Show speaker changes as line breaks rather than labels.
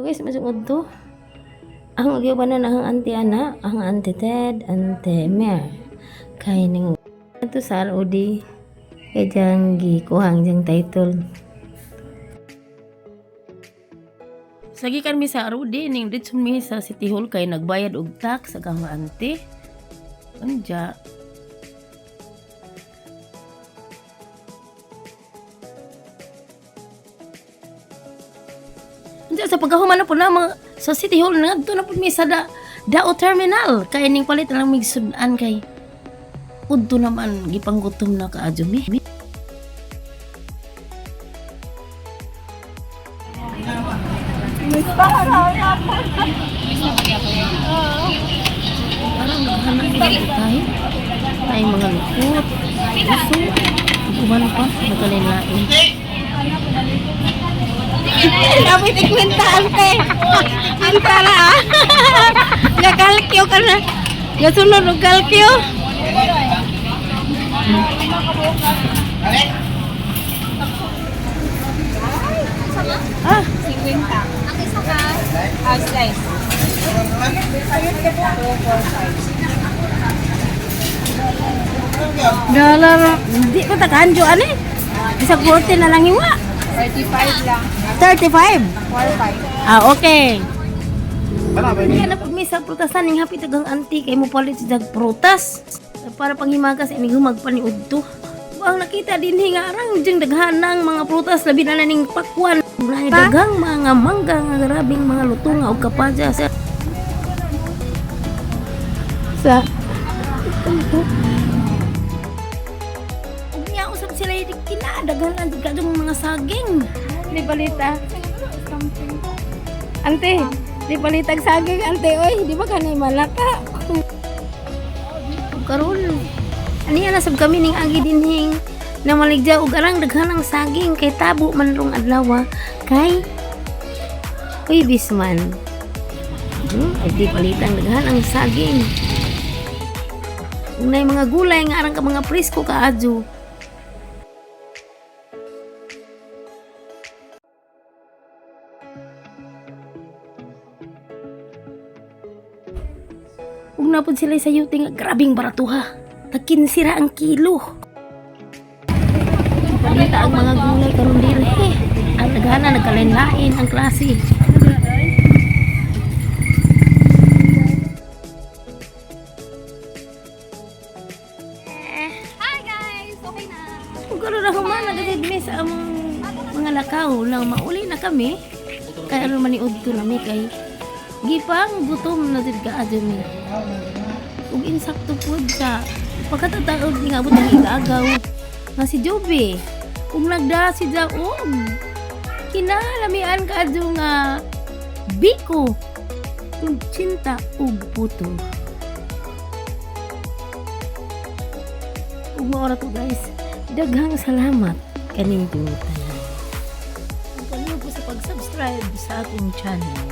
So guys, masugod to. Ang nagyubanan ang auntie ana, ang Auntie Ted, Auntie Mer. Kay ning ito sa ROD. Kay diyang gikuhang diyang title. Sagi kan mi sa ROD ning dito mi sa City Hall kay nagbayad og tax sa kang auntie. Unja. Unja sa pagkahuman na po na mga, sa City Hall ngadto na po mi sa Dao Terminal kay ning palit na lang mig sudan kay udto naman gipanggutom na kaadyo mi. Parang naghanap na tayo. Ay mga lukot, puso, uban pa, nagkalain-lain.
Dapat ikwenta, ante. Antara ah. Gakalkyo ka na. Gasunod og kalkyo.
Ah,
50. Ang isa ka? Ah, slice.
Dollar, hindi ko takanjo ani. Bisa 40 na lang hiwa.
35 lang.
35.
45.
Ah, okay. Kaya na pag may sa prutasan ning hapit agang anti kay mo palit sa jag prutas para panghimagas ining humag pa ni udto. Ang nakita din nga arang diyang daghanang mga prutas labi na ning pakwan. Naay daghang mga mangga nga grabing mga lutunga og kapadya sa sa ug niya usab sila kinadaghan ang kadtong mga saging.
Di balita. Ante, di balitag saging, ante. Oy, di ba kanay malaka?
Ug karon aniya na sab kami ning agi dinhing namaligya og arang daghan ang saging kay tabo man rong adlaw kay Huwebes man. Ay di palitan daghan ang saging. Ug nay mga gulay nga arang ka mga presko kaadyo. Ug napod sila sa yute nga grabing baratuha. Tag 15 ra ang kilo. Palita ang mga gulay karon dire. Ang daghana nagkalain-lain ang klase.
Hi guys! Okay na.
Ug karon na human nagagid mi sa among mga lakaw nang mauli na kami. Kay aron maniudto na mi kay gipang gutom na jud kaadyo mi. Ug insakto pud sa pagkatataod ni abot ang igagaw nga si Joby. Ug nagda si Jaog. Kinalamian kaadyo nga biko ug tsinta ug puto. Ug mao ra to guys. Daghang salamat kaning tanan. Ug palihog ko sa pag-subscribe sa akong channel.